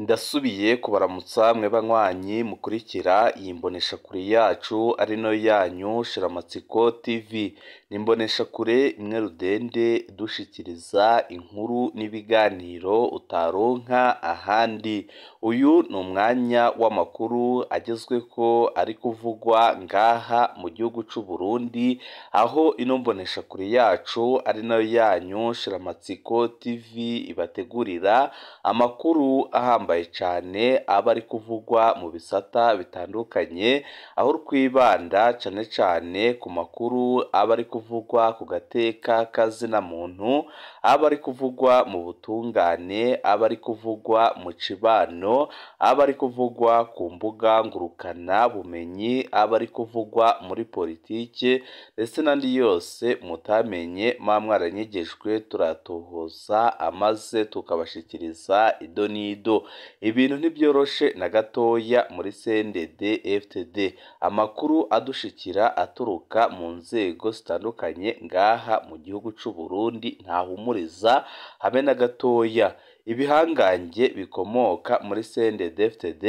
Ndasubiye kubaramutsa mwe banywanyi mukurikira iyi mboneshakure yacu ari nayo yanyu Shiramatsiko TV. Ni imboneshakure imwe rudende idushikiriza inkuru n'ibiganiro utaronka ahandi. Uyu ni umwanya w'amakuru agezweko ari kuvugwa ngaha mu gihugu c'u Burundi, aho ino mboneshakure yacu ari nayo yanyu Shiramatsiko TV ibategurira amakuru ahambaye cane aba ari kuvugwa mu bisata bitandukanye, aho twibanda cane cane ku makuru aba ari kuvugwa ku gateka kazina muntu, aba ari kuvugwa mu butungane, aba ari kuvugwa mu cibano, aba ari kuvugwa ku mbuga ngurukana bumenyi, aba ari kuvugwa muri politike ndetse n'andi yose mutamenye muba mwaranyegejwe, turatohoza amaze tukabashikiriza ido n'ido. Ibintu ntibyoroshe na gatoya muri CNDD FDD. Amakuru adushikira aturuka mu nzego zitandukanye ngaha mu gihugu c'u Burundi ntahumuriza habe na gatoya. Ibihangange bikomoka muri CNDD FDD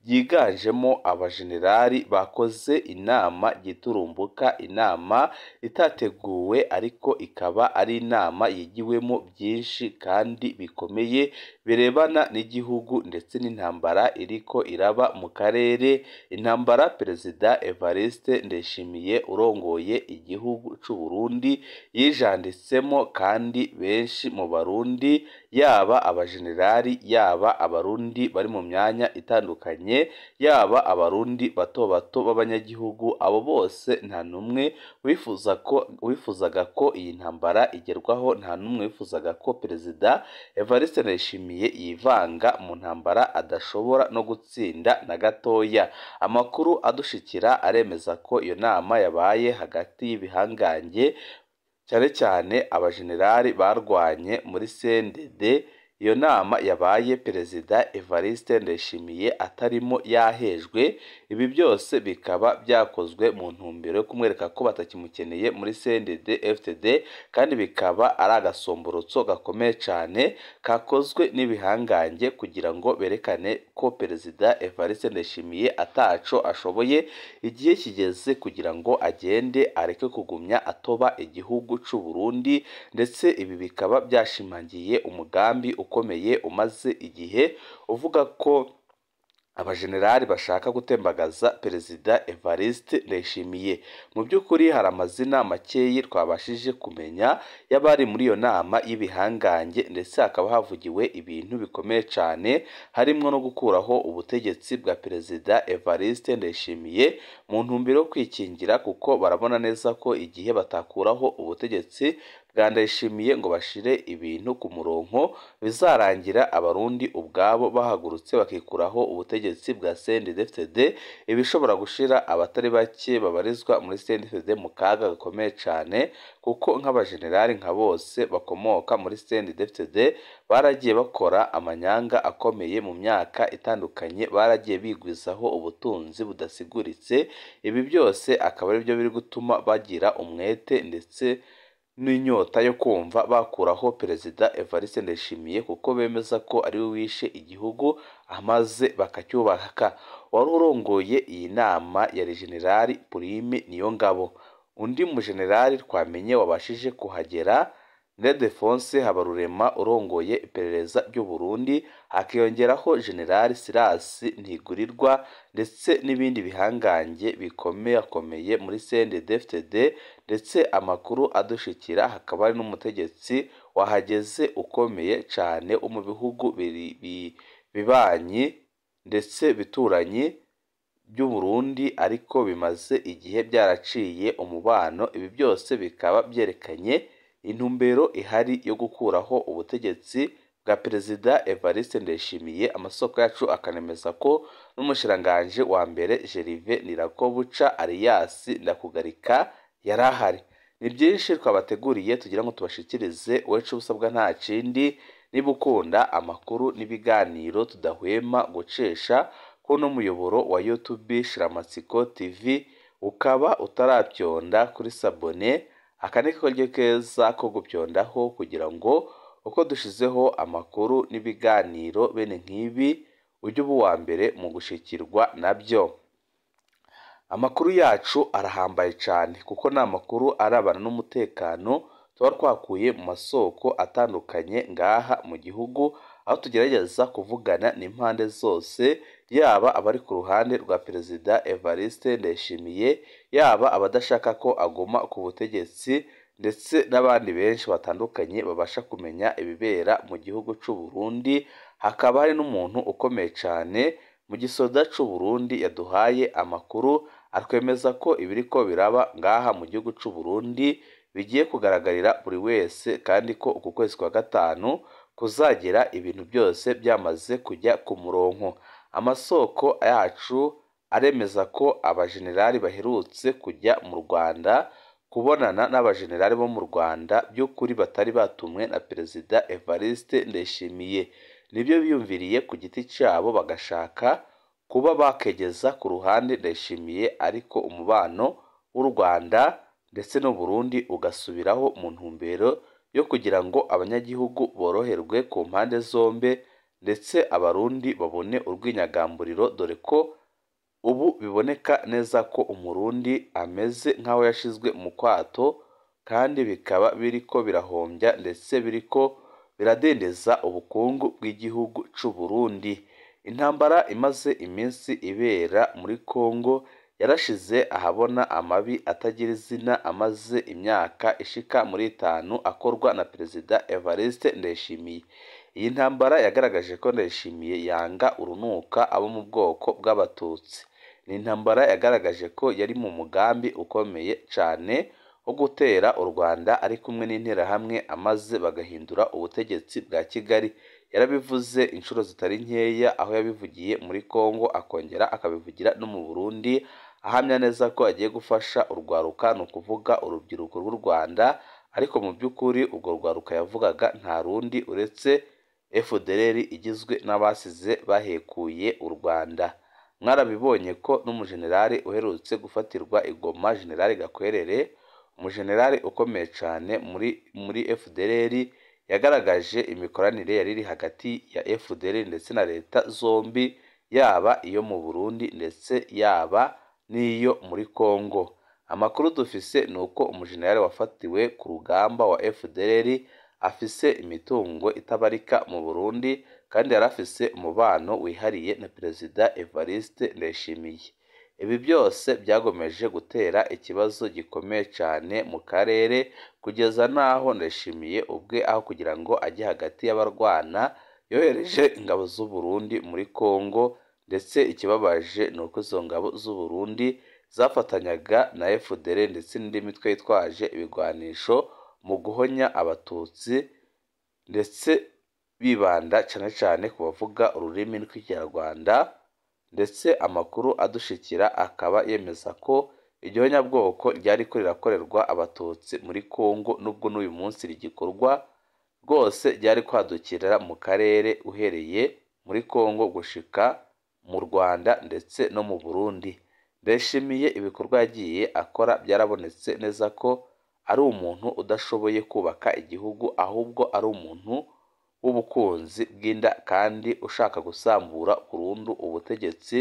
byiganjemo abajenerali bakoze inama giturumbuka, inama itateguwe ariko ikaba ari inama yigiwemo byinshi kandi bikomeye birebana n'igihugu ndetse n'intambara iriko iraba mu karere, intambara Perezida Evariste Ndayishimiye urongoye igihugu c'u Burundi yijanditsemo, kandi benshi mu Barundi yaba abajenerali yaba Abarundi bari mu myanya itandukanye, yaba Abarundi bato bato b'abanyagihugu, abo bose nta n'umwe wifuzaga ko iyi ntambara igerwaho, nta n'umwe wifuzaga ko Perezida Evariste Ndayishimiye yivanga mu ntambara adashobora no gutsinda na gatoya. Amakuru adushikira aremeza ko iyo nama yabaye hagati y'ibihangange cyane cyane abajenerali barwanye muri CNDD. Iyo nama yabaye Perezida Evariste Ndayishimiye atarimo yahejwe. Ibi byose bikaba byakozwe mu ntumbero yo kumwereka ko batakimukeneye muri CNDD FDD, kandi bikaba ari agasomborotso gakomeye cane kakozwe n'ibihangange kugira ngo berekane ko Perezida Evariste Ndayishimiye ataco ashoboye, igihe kigeze kugira ngo agende areke kugumya atoba igihugu c'u Burundi. Ndetse ibi bikaba byashimangiye umugambi ukomeye umaze igihe uvuga ko abajenerali bashaka gutembagaza Perezida Evariste Ndayishimiye. Mu by'ukuri hari amazina makeyi twabashije kumenya y'abari muri iyo nama y'ibihangange, ndetse hakaba havugiwe ibintu bikomeye cane harimwo no gukuraho ubutegetsi bwa Perezida Evariste Ndayishimiye mu ntumbero yo kwikingira, kuko barabona neza ko igihe batakuraho ubutegetsi bwa Ndayishimiye ngo bashire ibintu ku murongo, bizarangira Abarundi ubwabo bahagurutse bakikuraho ubutegetsi bwa CNDD-FDD, ibishobora gushira abatari bake babarizwa muri CNDD-FDD mu kaga gakomeye cane, kuko nk'abajenerali nka bose bakomoka muri CNDD-FDD baragiye bakora amanyanga akomeye mu myaka itandukanye, baragiye bigwizaho ubutunzi budasiguritse. Ibi byose akaba aribyo biri gutuma bagira umwete ndetse n'inyota yo kumva bakuraho Perezida Evariste Ndayishimiye, kuko bemeza ko ariwe wishe igihugu amaze bakacyubaka. Wari urongoye iyi nama yari Jenerali Prime Niyongabo. Undi mujenerali twamenye wabashije kuhagera ni Ildefonse Habarurema urongoye iperereza ry'u Burundi, hakiyongeraho Jenerali Silas Ntigurirwa ndetse n'ibindi bihangange bikomeyakomeye muri CNDD-FDD. Ndetse amakuru adushikira hakaba hari n'umutegetsi wahageze ukomeye cane wo mu bihugu bibanyi ndetse bituranyi by'u Burundi, ariko bimaze igihe byaraciye umubano. Ibi byose bikaba byerekanye intumbero ihari yo gukuraho ubutegetsi bwa Perezida Evariste Ndayishimiye. Amasoko yacu akanemeza ko n'umushikiranganji wa mbere Gervais Ndirakobuca alias Ndakugarika yari ahari. Ni byinshi twabateguriye tugira ngo tubashikirize. Wecu ubusabwa nta kindi, niba ukunda amakuru n'ibiganiro tudahwema gucesha ko n'umuyoboro wa YouTube Shiramatsiko TV, ukaba utarabyonda kuri sabone, aka ni karyo keza ko gupyondaho kugira ngo uko dushizeho amakuru n'ibiganiro bene nk'ibi ujye uba uwa mbere mu gushikirwa nabyo. Amakuru yacu arahambaye cyane kuko ni amakuru arabana n'umutekano tuba twakuye mu masoko atandukanye ngaha mu gihugu, aho tugerageza kuvugana n'impande zose, yaba abari ku ruhande rwa Perezida Evariste Ndayishimiye, yaba abadashaka ko aguma ku butegetsi, ndetse n'abandi benshi batandukanye babasha kumenya ibibera mu gihugu cy'u Burundi. Hakaba hari n'umuntu ukomeye cyane mu gisoda cy'u Burundi yaduhaye amakuru atwemeza ko ibiriko biraba ngaha mu gihugu cy'u Burundi bigiye kugaragarira buri wese, kandi ko uku kwezi kwa gatanu kuzagera ibintu byose byamaze kujya ku murongo. Amasoko yacu aremeza ko abajenerali baherutse kujya mu Rwanda kubonana n'abajenerali bo mu Rwanda by'ukuri batari batumwe na Perezida Evariste Ndayishimiye, nibyo biyumviriye ku giti cyabo bagashaka kuba bakegeza ku ruhande Ndayishimiye, ariko umubano w'u Rwanda ndetse n'u Burundi ugasubiraho mu ntumbero yo kugira ngo abanyagihugu boroherwe ku mpande zombi, ndetse abarundi babone urwinyagamburiro, dore ko ubu biboneka neza ko umurundi ameze nk'aho yashizwe mu kwato, kandi bikaba biriko birahombya ndetse biriko biradendeza ubukungu bw'igihugu cy'u Burundi. Intambara imaze iminsi ibera muri Kongo yarashize ahabona amabi atagira izina amaze imyaka ishika muri 5 akorwa na Perezida Evariste Ndayishimiye. Iyi ntambara yagaragaje ko Ndayishimiye yanga urunuka abo mu bwoko bw'Abatutsi. Ni intambara yagaragaje ko yari mu mugambi ukomeye cyane wo gutera u Rwanda ari kumwe n'Interahamwe, amaze bagahindura ubutegetsi bwa Kigali. Yarabivuze inshuro zitari nkeya, aho yabivugiye muri Kongo akongera akabivugira no mu Burundi, ahamya neza ko agiye gufasha urwaruka, ni ukuvuga urubyiruko rw'u Rwanda, ariko mu by'ukuri urwo rwaruka yavugaga nta rundi uretse FDLR igizwe n'abasize bahekuye u Rwanda. Mwarabibonye ko n'umujenerali uherutse gufatirwa i Goma, Jenerali Gakwerere, umujenerali ukomeye cyane muri FDLR, yagaragaje imikoranire yari iri hagati ya FDLR ndetse na leta zombi, yaba iyo mu Burundi ndetse yaba n'iyo muri Kongo. Amakuru dufise ni uko umujenerali wafatiwe ku rugamba wa FDLR afise imitungo itabarika mu Burundi, kandi yari afise umubano wihariye na Perezida Evariste Ndayishimiye. Ibi byose byagomeje gutera ikibazo gikomeye cyane mu karere, kugeza n'aho Ndayishimiye ubwe aho kugira ngo ajye hagati y'abarwana yohereje ingabo z'u Burundi muri Kongo, ndetse ikibabaje ni uko izo ngabo z'u Burundi zafatanyaga na FDLR ndetse n'indi mitwe yitwaje ibigwanisho mu guhonya Abatutsi, ndetse bibanda cyane cyane ku bavuga ururimi rw'Ikinyarwanda, ndetse amakuru adushikira akaba yemeza ko igihonyabwoko ryari ko rirakorerwa Abatutsi muri Kongo, nubwo n'uyu munsi rigikorwa rwose ryari kwadukira mu karere uhereye muri Kongo gushika mu Rwanda ndetse no mu Burundi. Ndayishimiye ibikorwa yagiye akora byarabonetse neza ko ari umuntu udashoboye kubaka igihugu, ahubwo ari umuntu w'ubukunzi bw'inda kandi ushaka gusambura burundu ubutegetsi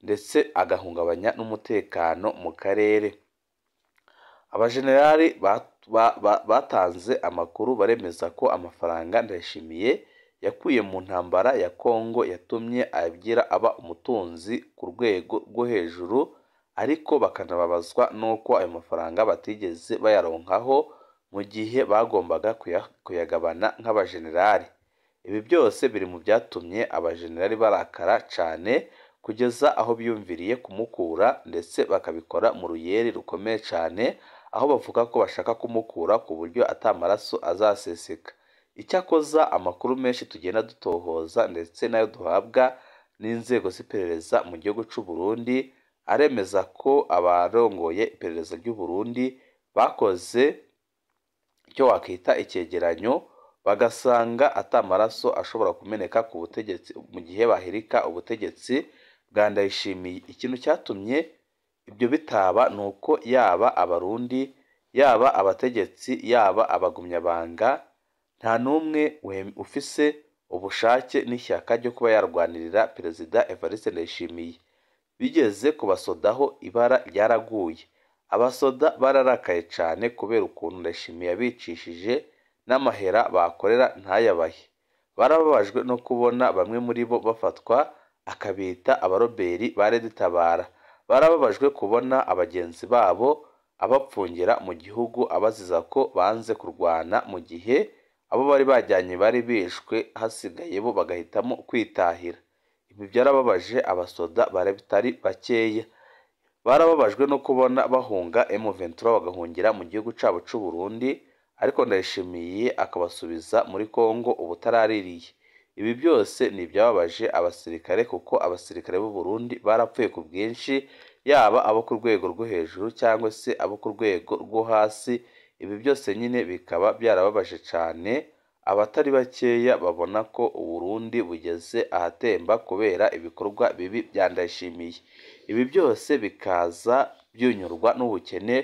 ndetse agahungabanya n'umutekano mu karere. Abajenerali batanze amakuru baremeza ko amafaranga Ndayishimiye yakuye mu ntambara ya Kongo yatumye agira aba umutunzi ku rwego rwo hejuru, ariko bakanababazwa n'uko ayo mafaranga batigeze bayaronkaho mu gihe bagombaga kuyagabana nk'abajenerali. Ibi byose biri mu byatumye abajenerali barakara cyane kugeza aho biyumviriye kumukura, ndetse bakabikora mu ruyeri rukomeye cyane, aho bavuga ko bashaka kumukura ku buryo atamaraso azaseseka. Icyakoza amakuru menshi tugenda dutohoza ndetse n'ayo duhabwa n'inzego z'iperereza mu gihugu cy'u Burundi aremeza ko abarongoye iperereza ry'u Burundi bakoze icyo wakita icyegeranyo, bagasanga atamaraso ashobora kumeneka ku butegetsi mu gihe bahirika ubutegetsi bwa Ndayishimiye. Ikintu cyatumye ibyo bitaba ni uko yaba Abarundi, yaba abategetsi, yaba abagumyabanga, nta n'umwe ufise ubushake n'ishyaka ryo kuba yarwanirira Perezida Evariste Ndayishimiye. Bigeze ku basodaho ibara ryaraguye. Abasoda bararakaye cane kubera ukuntu Ndayishimiye yabicishije n'amahera bakorera ntayabahe. Barababajwe no kubona bamwe muri bo bafatwa akabita abaroberi ba Red-Tabara. Barababajwe kubona abagenzi babo abapfungira mu gihugu abaziza ko banze kurwana mu gihe abo bari bajyanye bari bishwe, hasigaye bo bagahitamo kwitahira. Ibi byarababaje abasoda batari bakeya. Barababajwe no kubona bahunga M23 bagahungira mu gihugu cabo c'u Burundi, ariko Ndayishimiye akabasubiza muri Kongo ubutaraririye. Ibi byose ni ibyababaje abasirikare kuko abasirikare b'u Burundi barapfuye ku bwinshi, yaba abo ku rwego rwo hejuru cyangwa se abo ku rwego rwo hasi. Ibi byose nyine bikaba byarababaje cane abatari bakeya babona ko u Burundi bugeze ahatemba kubera ibikorwa bibi bya Ndayishimiye. Ibi byose bikaza byunyurwa n'ubukene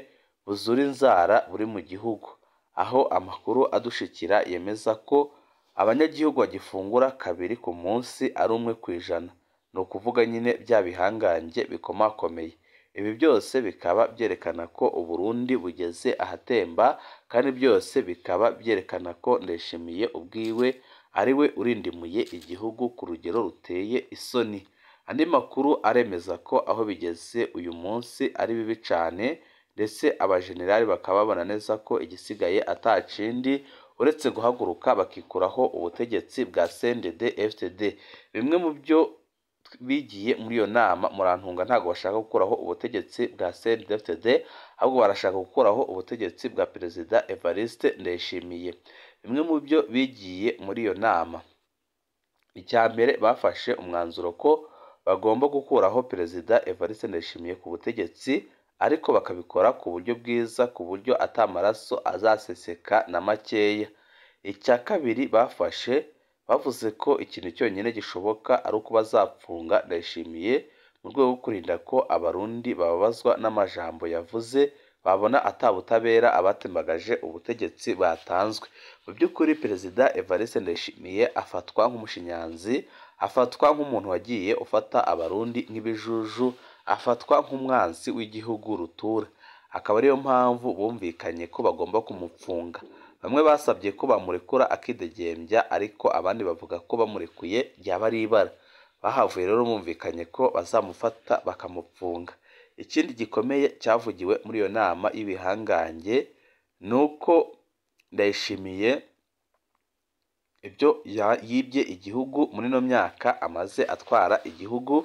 buzura inzara buri mu gihugu, aho amakuru adushikira yemeza ko abanyagihugu bagifungura kabiri ku munsi ari 1%, ni ukuvuga nyine bya bihangange bikomakomeye. Ibi byose bikaba byerekana ko u Burundi bugeze ahatemba, kandi byose bikaba byerekana ko Ndayishimiye ubwiwe ari we urindimuye igihugu ku rugero ruteye isoni. Andi makuru aremeza ko aho bigeze uyu munsi ari bibi cane, ndetse abajenerali bakaba babona neza ko igisigaye atakindi uretse guhaguruka bakikuraho ubutegetsi bwa CNDD-FDD. Bimwe mu byo bigiye muri iyo nama, murantunga, ntabwo bashaka gukuraho ubutegetsi bwa CNDD-FDD, ahubwo barashaka gukuraho ubutegetsi bwa Perezida Evariste Ndayishimiye. Bimwe mu byo bigiye muri iyo nama, icya mbere bafashe umwanzuro ko bagomba gukuraho Perezida Evariste Ndayishimiye ku butegetsi, ariko bakabikora ku buryo bwiza, ku buryo atamaraso azaseseka na makeya. Icya kabiri bafashe, bavuze ko ikintu cyonyine gishoboka ari uko bazapfunga Ndayishimiye mu rwego rwo kurinda ko abarundi bababazwa n'amajambo yavuze, babona atabutabera abatembagaje ubutegetsi batanzwe. Mu by'ukuri Perezida Evariste Ndayishimiye afatwa nk'umushinyanzi, afatwa nk'umuntu wagiye ufata abarundi nk'ibijuju, afatwa nk'umwansi w'igihugu rutura. Akaba ariyo mpamvu bumvikanye ko bagomba kumupfunga. Bamwe basabye ko bamurekura akidegembya, ariko abandi bavuga ko bamurekuye ryaba ari ibara. Bahavuye rero bumvikanye ko bazamufata bakamupfunga. Ikindi gikomeye cyavugiwe muri iyo nama y'ibihangange ni uko Ndayishimiye ibyo yibye igihugu muri ino myaka amaze atwara igihugu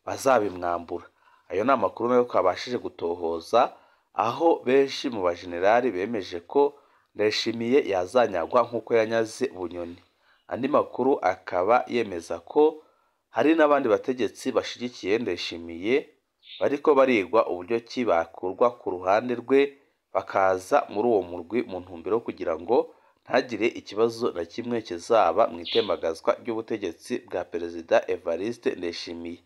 bazabimwambura. Ayo ni amakuru nayo twabashije gutohoza, aho benshi mu bajenerali bemeje ko Ndayishimiye yazanyagwa nk'uko yanyaze Bunyoni. Andi makuru akaba yemeza ko hari n'abandi bategetsi bashigikiye Ndayishimiye bariko barigwa uburyo ki bakurwa ku ruhande rwe bakaza muri uwo murwi mu ntumbero kugira ngo ntagire ikibazo na kimwe kizaba mu itembagazwa ry'ubutegetsi bwa Perezida Evariste Ndayishimiye.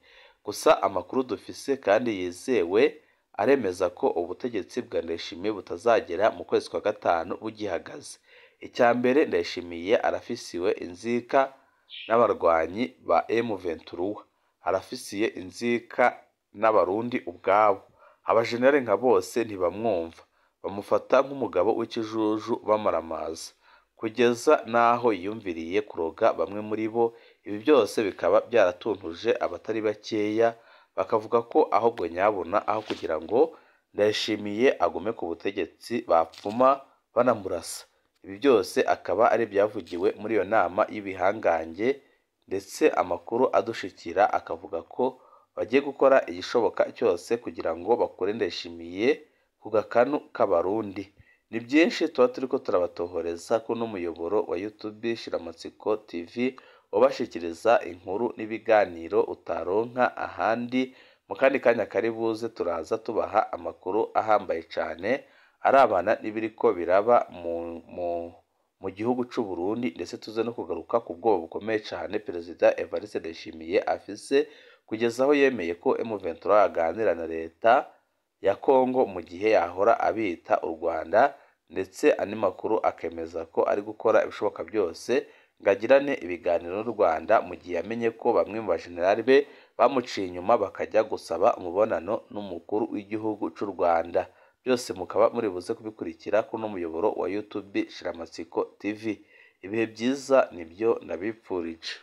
Gusa amakuru dufise kandi yizewe aremeza ko ubutegetsi bwa Ndayishimiye butazagera mu kwezi kwa gatanu bugihagaze. Icya mbere, Ndayishimiye arafisiwe inzika n'abarwanyi ba M23, arafisiye inzika n'abarundi ubwabo. Abajenerali nka bose ntibamwumva, bamufata nk'umugabo w'ikijuju bamaramaza, kugeza n'aho yiyumviriye kuroga bamwe muri bo. Ibi byose bikaba byaratuntuje abatari bakeya, bakavuga ko ahubwo nyabuna aho kugira ngo Ndayishimiye agume ku butegetsi bapfuma banamurasa. Ibi byose akaba ari ibyavugiwe muri iyo nama y'ibihangange, ndetse amakuru adushikira akavuga ko bagiye gukora igishoboka cyose kugira ngo bakure Ndayishimiye ku gakanu k'abarundi. Ni byinshi tuba turiko turabatohoreza kuri uno muyoboro wa YouTube Shiramatsiko TV, ubashikiriza inkuru n'ibiganiro utaronka ahandi. Mu kandi kanya kari buze turaza tubaha amakuru ahambaye cane arabana n'ibiriko biraba mu gihugu c'u Burundi, ndetse tuze no kugaruka ku bwoba bukomeye cane Perezida Evariste Ndayishimiye afise, kugeza aho yemeye ko M23 aganira na leta ya Kongo mu gihe yahora abita u Rwanda, ndetse andi makuru akemeza ko ari gukora ibishoboka byose ngo agirane ibiganiro n'u Rwanda mu gihe yamenye ko bamwe mu bajenerali be bamuciye inyuma bakajya gusaba umubonano n'umukuru w'igihugu c'u Rwanda. Byose mukaba muri buze kubikurikira kuri uno muyoboro wa YouTube Shiramatsiko TV. Ibihe byiza nibyo ndabipfurije.